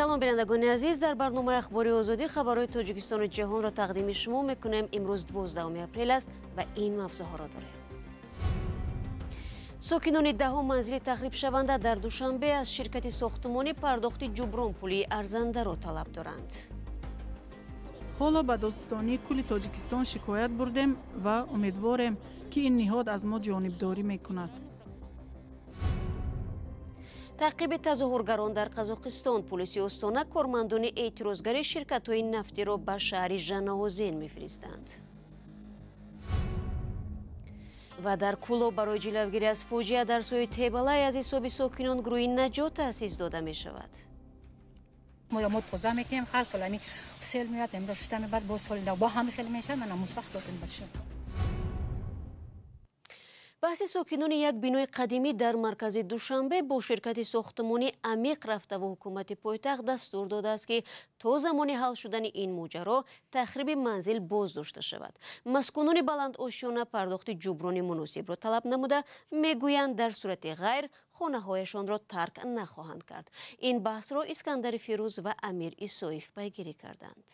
Салом бинандагони азиз, дар барномаи ахбори озодӣ хабарҳои Тоҷикистону ҷаҳонро тақдими шумо мекунем. Имрӯз 12 апрел аст ва ин мавзӯъҳоро дорем. Сокинони даҳум манзили тахрибшаванда дар Душанбе аз ширкати сохтмонӣ пардохти ҷубронпулии арзандаро талаб доранд. Ҳоло ба додситонии кулли Тоҷикистон шикоят бурдем ва умедворем, ки ин ниҳод аз мо ҷонибдорӣ мекунад. Таъқиби тазоҳургарон дар Қазоқистон. Полиси Остона кормандони эътирозгари ширкатҳои нафтиро ба шаҳри Жанаозен мефиристанд. Ва дар Кӯлоб барои ҷилавгирӣ аз фоҷиа дар сӯи Тебалай аз ҳисоби сокинон гурӯҳи наҷот таъсис дода мешавад. Мо тоза мекунем, ҳар сол ҳамин сел меояд, имрӯз шута мебарад, боз соли нав бо ҳамин хел мешавад. Ман ҳамуз вақт додем бача. Баҳси сокинони як бинои қадимӣ дар маркази Душанбе бо ширкати сохтмонӣ амиқ рафта ва ҳукумати пойтахт дастур додааст, ки то замони ҳал шудани ин моҷаро тахриби манзил боздошта шавад. Маскунони баландошёна пардохти ҷуброни муносибро талаб намуда, мегӯянд дар сурати ғайр хонаҳояшонро тарк нахоҳанд кард. Ин баҳсро Искандари Фирӯз ва Амир Исоев пайгирӣ карданд.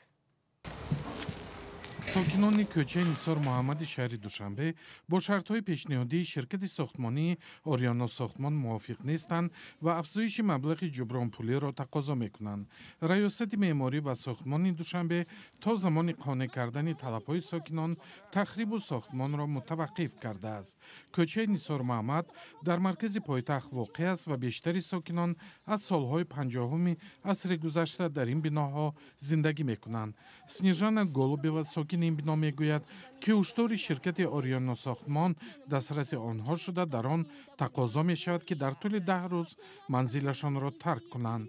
Сокинони кӯчаи Нисор Муҳаммади шаҳри Душанбе бо шартҳои пешниҳодии ширкати сохтмонии Ориёно Сохтмон мувофиқ нестанд ва афзоиши маблағи ҷубронпулиро тақозо мекунанд. Раёсати меъморӣ ва сохтмони Душанбе то замони қонеъ кардани талабҳои сокинон тахрибу сохтмонро мутаваққиф кардааст. Кӯчаи Нисор Муҳаммад дар маркази пойтахт воқеъ аст ва бештари сокинон аз солҳои 50-уми асри гузашта дар ин биноҳо зиндагӣ мекунанд. Снежана Голубева, сокини ин бино, мегӯяд, ки ҳушдори ширкати Ориёно Сохтмон дастраси онҳо шуда, дар он тақозо мешавад, ки дар тӯли 10 рӯз манзилашонро тарк кунанд.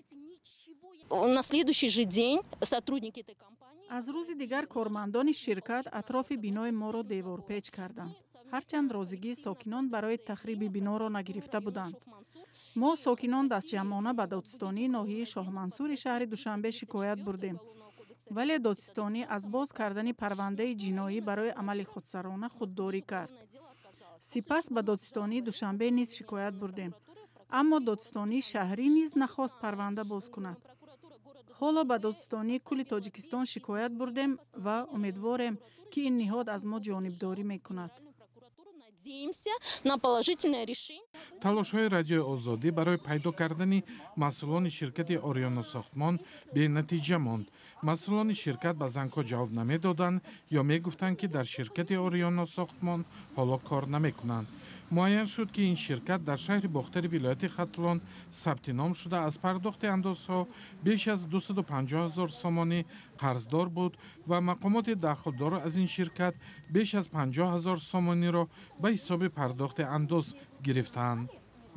Аз рӯзи дигар кормандони ширкат атрофи бинои моро деворпеч карданд, ҳарчанд розигии сокинон барои тахриби биноро нагирифта буданд. Мо сокинон дастҷамъона ба додситонии ноҳияи Шоҳмансури шаҳри Душанбе шикоят бурдем, вале додситонӣ аз боз кардани парвандаи ҷиноӣ барои амали худсарона худдорӣ кард. Сипас ба додситонии Душанбе низ шикоят бурдем, аммо додситонии шаҳрӣ низ нахост парванда боз кунад. Ҳоло ба додситонии кулли Тоҷикистон шикоят бурдем ва умедворем, ки ин ниҳод аз мо ҷонибдорӣ мекунад. Талошҳои Радиои Озодӣ барои пайдо кардани масъулони ширкати Ориёно Сохтмон бенатиҷа монд. Масъулони ширкат ба зангҳо ҷавоб намедоданд ё мегуфтанд, ки дар ширкати Ориёно Сохтмон ҳоло кор намекунанд. Муайян шуд, ки ин ширкат дар шаҳри Бохтари вилояти Хатлон сабти ном шуда, аз пардохти андозҳо беш аз 250 000 сомонӣ қарздор буд ва мақомоти дахлдор аз ин ширкат беш аз 50 000 сомониро ба ҳисоби пардохти андоз гирифтаанд.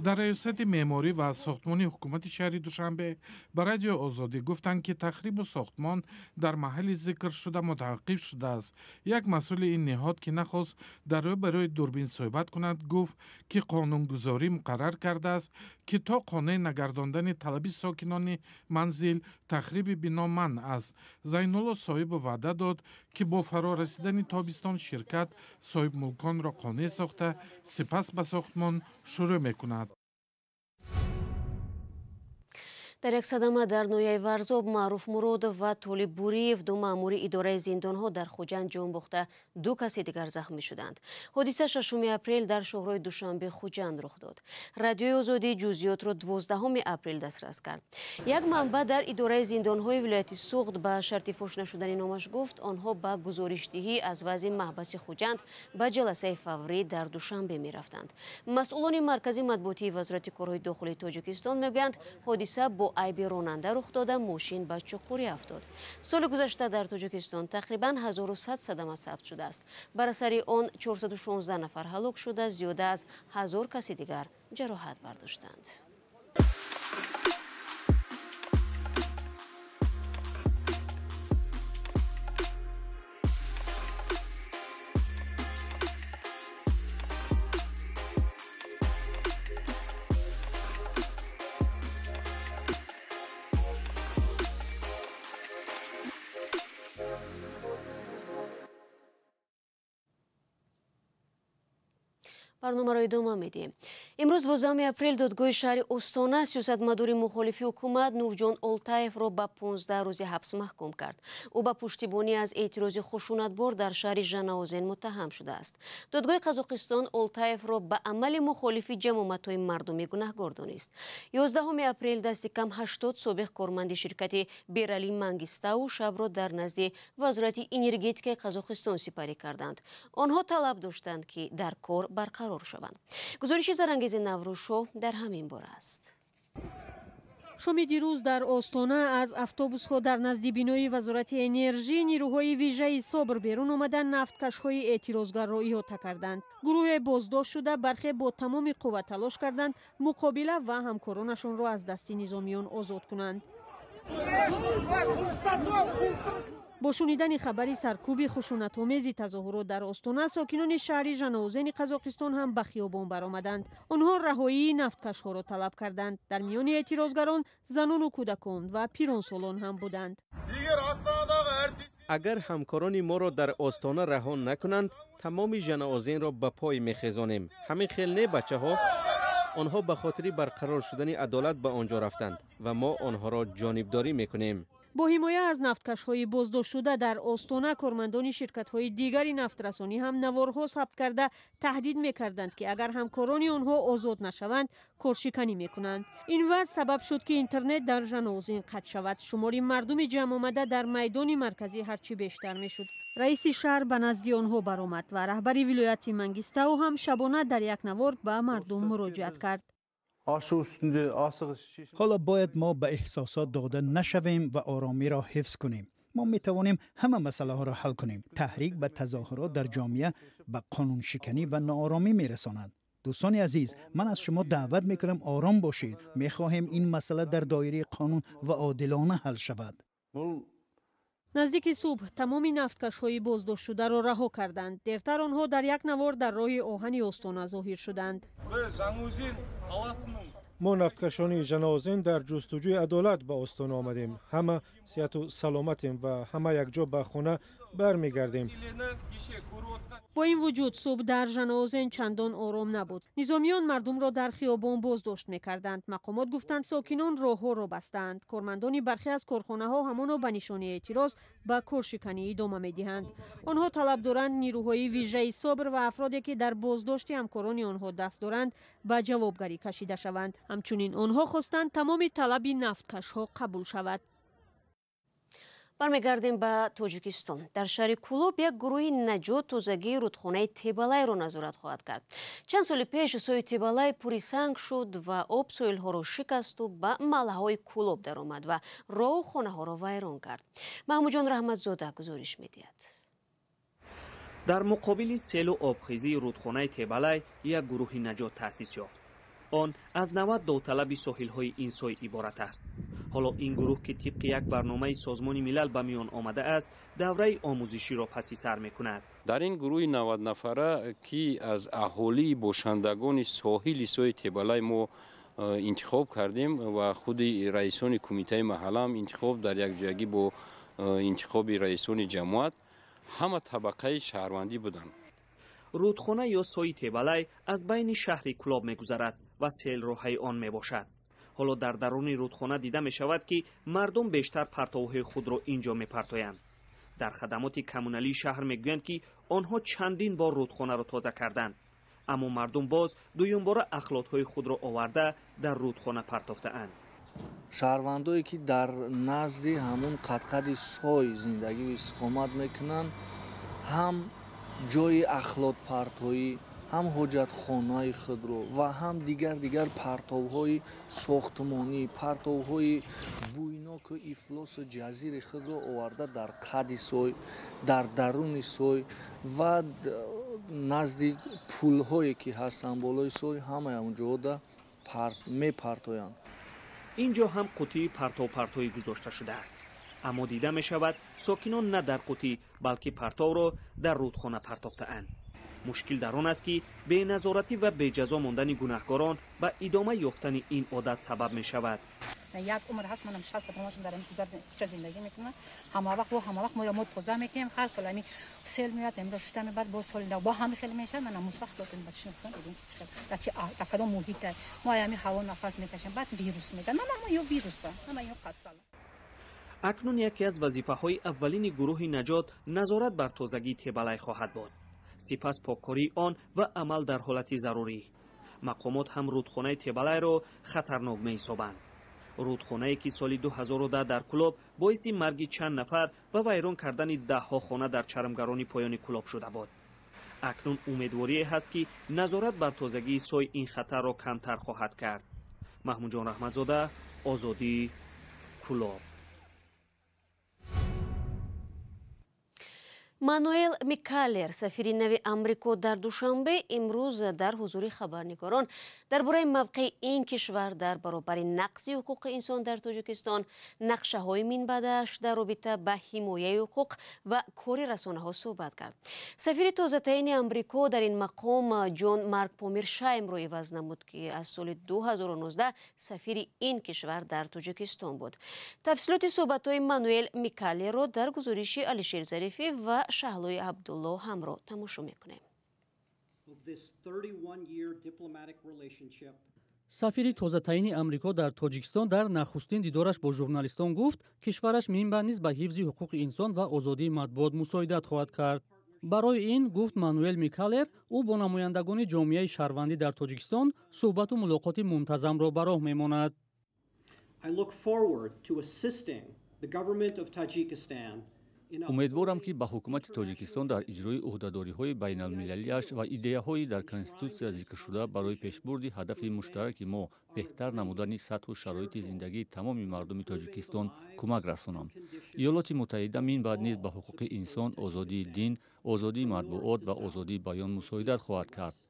Дар раёсати меъморӣ ва сохтмони ҳукумати шаҳри Душанбе ба Радиои Озодӣ гуфтанд, ки тахрибу сохтмон дар маҳалли зикршуда мутаваққиф шудааст. Як масъули ин ниҳод, ки нахост дар рӯ барои дурбин суҳбат кунад, гуфт, ки қонунгузорӣ муқаррар кардааст, ки то қонеъ нагардондани талаби сокинони манзил тахриби бино манъ аст. Зайнулло Соҳибов ваъда дод, ки бо фаро расидани тобистон ширкат соҳибмулконро қонеъ сохта, сипас ба сохтмон шурӯъ мекунад. Дар як садама дар ноҳияи Варзоб Маъруф Муродов ва Толиб Буриев, ду маъмури идораи зиндонҳо дар Хуҷанд ҷон бохта, ду каси дигар захмӣ шуданд. Ҳодиса 6 апрел дар шоҳрои Душанбе Хуҷанд рух дод. Радиои Озодӣ ҷузъиётро 12 апрел дастрас кард. Як манбаъ дар идораи зиндонҳои вилояти Суғд ба шарти фош нашудани номаш гуфт, онҳо ба гузоришдиҳӣ аз вазъи маҳбаси Хуҷанд ба ҷаласаи фаврӣ дар Душанбе мерафтанд. Масъулони маркази матбуотии Вазорати корҳои дохилии Тоҷикистон мегӯянд, ҳодиса бо айби ронанда рух дода, мошин ба чуқурӣ афтод. Соли гузашта дар Тоҷикистон тақрибан 1100 садама сабт шудааст. Бар асари он 416 нафар ҳалок шуда, зиёда аз 1000 каси дигар ҷароҳат бардоштанд. Барномаро идома медиҳем. Имрӯз 12 апрел додгоҳи шаҳри Остона сиёсатмадори мухолифи ҳукумат Нурҷон Олтаевро ба 15 рӯзи ҳабс маҳкум кард. Ӯ ба пуштибонӣ аз эътирози хушунатбор дар шаҳри Жанаозен муттаҳам шудааст. Додгоҳи Қазоқистон Олтаевро ба амали мухолифи ҷамоатҳои мардумӣ гунаҳгор донист. 11 апрел дасти кам 80 собиқ корманди ширкати Берали Мангистау шабро дар назди вазорати энергетикаи Қазоқистон сипарӣ карданд. Онҳо талаб доштанд, ки дар кор барқарор шаванд. Гузориши Зарангези Наврӯзшоҳ дар ҳамин бора аст. Шоми дирӯз дар Остона аз автобусҳо дар назди бинои вазорати энержӣ нирӯҳои вижаи СОБР берун омада нафткашҳои эътирозгарро иҳота карданд. Гурӯҳе боздошт шуда, бархе бо тамоми қувва талош карданд муқобила ва ҳамкоронашонро аз дасти низомиён озод кунанд. Бо шунидани хабари саркӯби хушунатомези тазоҳурот дар Остона, сокинони шаҳри Жанаозени Қазоқистон ҳам ба хиёбон баромаданд. Онҳо раҳоии нафткашҳоро талаб карданд. Дар миёни эътирозгарон занону кӯдакон ва пиронсолон ҳам буданд. Агар ҳамкорони моро дар Остона раҳо накунанд, тамоми Жанаозенро ба пой мехезонем. Ҳамин хел не, бачаҳо? Онҳо ба хотири барқарор шудани адолат ба он ҷо рафтанд ва мо онҳоро ҷонибдорӣ мекунем. Бо ҳимоя аз нафткашҳои боздоштшуда дар Остона, кормандони ширкатҳои дигари нафтрасонӣ ҳам наворҳо сабт карда таҳдид мекарданд, ки агар ҳамкорони онҳо озод нашаванд, коршиканӣ мекунанд. Ин вазъ сабаб шуд, ки интернет дар Жанаозен қатъ шавад. Шумори мардуми ҷамъ омада дар майдони марказӣ ҳарчи бештар мешуд. Раиси шаҳр ба назди онҳо баромад ва раҳбари вилояти Мангистау ҳам шабона дар як навор ба мардум муроҷиат кард. Ҳоло бояд мо ба эҳсосот дода нашавем ва оромиро ҳифз кунем. Мо метавонем ҳама масъалаҳоро ҳал кунем. Таҳрик ба тазоҳурот дар ҷомеа ба қонуншиканӣ ва ноороми мерасонад. Дӯстони азиз, ман аз шумо даъват мекунам, ором бошед. Мехоҳем ин масъала дар доираи қонун ва одилона ҳал шавад. Наздики субҳ тамоми нафткашҳои боздоштшударо раҳо карданд. Дертар онҳо дар як навор дар роҳи оҳани Остона зоҳир шуданд. Мо, нафткашони Жанаозен, дар ҷустуҷӯи адолат ба Остона омадем. Ҳама сиҳату саломатем ва ҳама якҷо ба хона бармегардем. Бо ин вуҷуд, субҳ дар Жанаозен чандон ором набуд. Низомиён мардумро дар хиёбон боздошт мекарданд. Мақомот гуфтанд, сокинон роҳҳоро бастаанд. Кормандони бархе аз корхонаҳо ҳамоно ба нишони эътироз ба коршиканӣ идома медиҳанд. Онҳо талаб доранд, нирӯҳои вижаи СОБР ва афроде, ки дар боздошти ҳамкорони онҳо даст доранд, ба ҷавобгарӣ кашида шаванд. Ҳамчунин онҳо хостанд, тамоми талаби нафткашҳо қабул шавад. Бармегардем ба Тоҷикистон. Дар шаҳри Кӯлоб як гурӯҳи наҷот тозагии рудхонаи Тебалайро назорат хоҳад кард. Чанд соли пеш сои Тебалай пури санг шуд ва об соҳилҳоро шикасту ба маҳаллаҳои Кӯлоб даромад ва роҳу хонаҳоро вайрон кард. Маҳмудҷон Раҳматзода гузориш медиҳад. Дар муқобили селу обхезии рудхонаи Тебалай як гурӯҳи наҷот таъсис ёфт. Он аз 90 довталаби соҳилҳои ин сой иборат аст. Ҳоло ин гурӯҳ, ки тибқи як барномаи Созмони Милал ба миён омадааст, давраи омӯзиширо паси сар мекунад. Дар ин гурӯҳи 90 нафара, ки аз аҳолии бошандагони соҳили сои Тебалай мо интихоб кардем ва худи раисони кумитаи маҳаллаам интихоб дар якҷоягӣ бо интихоби раисони ҷамоат, ҳама табақаи шаҳрвандӣ буданд. Рудхона ё сои Тебалай аз байни шаҳри Кӯлоб мегузарад ва селроҳаи он мебошад. Ҳоло дар даруни рудхона дида мешавад, ки мардум бештар партовҳои худро ин ҷо мепартоянд. Дар хадамоти коммуналии шаҳр мегӯянд, ки онҳо чандин бор рудхонаро тоза карданд, аммо мардум боз дуюмбора ахлотҳои худро оварда дар рудхона партофтаанд. Шаҳрвандое, ки дар назди ҳамун қадқади сой зиндагию истиқомат мекунанд, ҳам ҷои ахлотпартоӣ, ҳам ҳоҷатхонаи худро ва ҳам дигар партовҳои сохтмонӣ, партовҳои бӯйноку ифлосу ҷазири худро оварда дар қади сой, дар даруни сой ва назди пулҳое, ки ҳастанд болои сой, ҳамаи он ҷода мепартоянд. Ин ҷо ҳам қутии партовпартоӣ гузошта шудааст, аммо дида мешавад, сокинон на дар қутӣ, балки партовро дар рудхона партофтаанд. Мушкил дар он аст, ки беназоратӣ ва беҷазо мондани гунаҳкорон ба идома ёфтани ин одат сабаб мешавад. Як умр ҳаст, манам 60 омашам, дар ин кӯча зиндагӣ мекунам. Ҳама вақт ҳама вақт моро мо тоза мекунем. Ҳар сол ҳамин сел меояд, ҳамин шута мебарад, боз соли нав бо ҳамин хел мешавад. Манам музвақт додем, ба чӣ мекунам, дар чи дар кадом муҳит мо ҳамин ҳаво нафас мекашем, баъд вирус мегӯяд. Ман ҳама ё вируса, ҳама ё касал. Акнун яке аз вазифаҳои аввалини гурӯҳи наҷот назорат бар тозагии Тебалай хоҳад буд, сипас поккории он ва амал дар ҳолати зарурӣ. Мақомот ҳам рудхонаи Тебалайро хатарнок меҳисобанд. Рудхонае, ки соли 2010 дар Кулоб боиси марги чанд нафар ва вайрон кардани даҳҳо хона дар чармгарони поёни Кулоб шуда буд. Акнун умедворие ҳаст, ки назорат бар тозагии сой ин хатарро камтар хоҳад кард. Маҳмудҷон Раҳматзода, Озодӣ, Кулоб. Мануэл Микалер, сафири нави Амрико дар Душанбе, имрӯз дар ҳузури хабарнигорон дар бораи мавқеи ин кишвар дар баробари нақзи ҳуқуқи инсон дар Тоҷикистон, нақшаҳои минбаъдааш дар робита ба ҳимояи ҳуқуқ ва кори расонаҳо суҳбат кард. Сафири тозатаини Амрико дар ин мақом Ҷон Марк Помиршаймро иваз намуд, ки аз соли 2019 сафири ин кишвар дар Тоҷикистон буд. Тафсилоти суҳбатҳои Мануэл Микалерро дар гузориши Алишер Зарифӣ ва Шаҳлои Абдулло ҳамро тамошо мекунем. Сафири тозатаини Амрико дар Тоҷикистон дар нахустин дидораш бо журналистон гуфт, кишвараш минбаъд низ ба ҳифзи ҳуқуқи инсон ва озодии матбуот мусоидат хоҳад кард. Барои ин, гуфт Мануэл Микалер, ӯ бо намояндагони ҷомеаи шаҳрвандӣ дар Тоҷикистон суҳбату мулоқоти мунтазамро ба роҳ мемонад. Умедворам, ки ба ҳукумати Тоҷикистон дар иҷрои ӯҳдадориҳои байналмилалиаш ва идеяҳои дар конститутсия зикршуда барои пешбурди ҳадафи муштараки мо, беҳтар намудани сатҳу шароити зиндагии тамоми мардуми Тоҷикистон, кӯмак расонам. Иёлоти Муттаҳида минбаъд низ ба ҳуқуқи инсон, озодии дин, озодии матбуот ва озодии баён мусоидат хоҳад кард.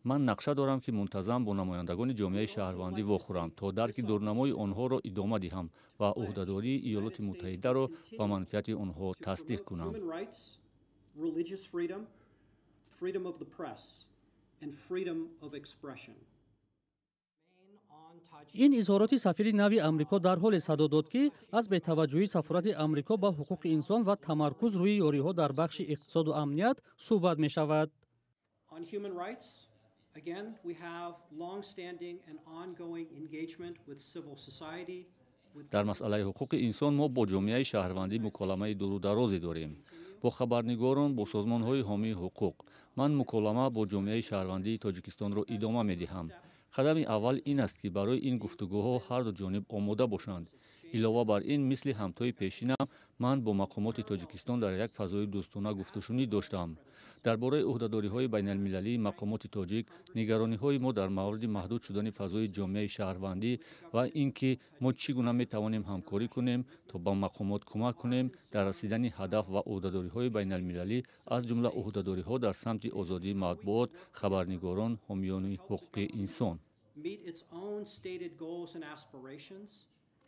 Ман нақша дорам, ки мунтазам бо намояндагони ҷомеаи шаҳрвандӣ вохӯрам, то дарки дурнамои онҳоро идома диҳам ва ӯҳдадории Иёлоти Муттаҳидаро ба манфиати онҳо тасдиқ кунам. Ин изҳороти сафири нави Амрико дар ҳоле садо дод, ки аз бетаваҷҷӯҳи сафорати Амрико ба ҳуқуқи инсон ва тамаркуз рӯи ёриҳо дар бахши иқтисоду амният суҳбат мешавад. Again, we have long-standing and ongoing engagement with civil society. Дар масъалаи ҳуқуқи инсон мо бо ҷомеаи шаҳрвандӣ муколамаи дурударозе дорем, бо хабарнигорон, бо созмонҳои ҳомии ҳуқуқ. Ман муколама бо ҷомеаи шаҳрвандии Тоҷикистонро идома медиҳам. Қадами аввал ин аст, ки барои ин гуфтугӯҳо ҳарду ҷониб омода бошанд. Илова бар ин, мисли ҳамтои пешинам, ман бо мақомоти Тоҷикистон дар як фазои дӯстона гуфтушунид доштам. Дар бораи ӯҳдадориҳои байналмилалии мақомоти тоҷик, нигарониҳои мо дар мавриди маҳдуд шудани фазои ҷомеаи шаҳрвандӣ ва ин ки мо чӣ гуна метавонем ҳамкорӣ кунем, то ба мақомот кӯмак кунем дар расидани ҳадаф ва ӯҳдадориҳои байналмилалӣ, аз ҷумла ӯҳдадориҳо дар самти озодии матбуот, хабарнигорон, ҳомиёни ҳуқуқи инсон.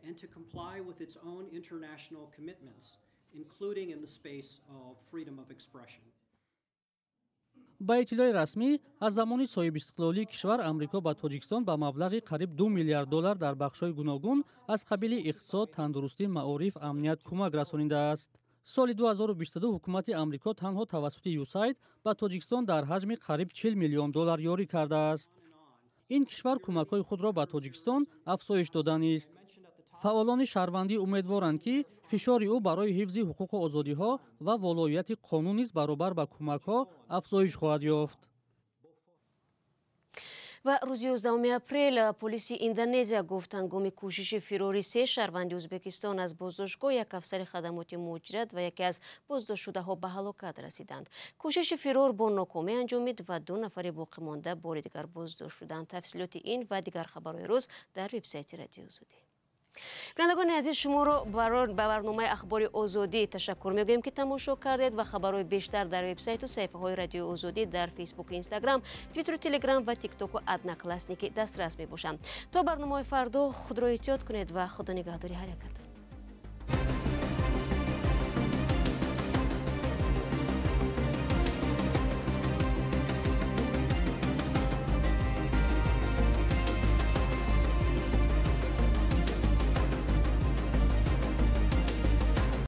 And to comply with its own international commitments, including in the space of freedom of expression. Ба иттилои расмӣ, аз замони соҳибистиқлолии кишвар Амрико ба Тоҷикистон ба маблағи қариб 2 миллиард доллар дар бахшҳои гуногун аз қабили иқтисод, тандурустӣ, маориф, амният кӯмак расонидааст. Соли 2022 ҳукумати Амрико танҳо тавассути ЮСАЙД ба Тоҷикистон дар ҳаҷми қариб 40 миллион доллар ёрӣ кардааст. Ин кишвар кӯмакҳои худро ба Тоҷикистон афзоиш доданист. Фаъолони шаҳрвандӣ умедворанд, ки фишори ӯ барои ҳифзи ҳуқуқу озодиҳо ва волоияти қонун низ баробар ба кӯмакҳо афзоиш хоҳад ёфт. Ва рӯзи 11 апрел полиси Индонезия гуфт, ҳангоми кӯшиши фирори се шаҳрванди Ӯзбекистон аз боздоштгоҳ як афсари хадамоти муҳоҷират ва яке аз боздоштшудаҳо ба ҳалокат расиданд. Кӯшиши фирор бо нокомӣ анҷомид ва ду нафари боқимонда бори дигар боздошт шуданд. Тафсилоти ин ва дигар хабарҳои рӯз дар вебсайти Радиои Озодӣ. Бинандагони азиз, шуморо ба барномаи Ахбори Озодӣ ташаккур мегӯем, ки тамошо кардед ва хабарҳои бештар дар вебсайту саҳифаҳои Радиои Озодӣ дар Фейсбуку, Инстаграм, Твиттеру, Телеграм ва Тиктоку Одноклассники дастрас мебошанд. То барномаҳои фардо худро эҳтиёт кунед ва худо нигаҳдори ҳар якатон.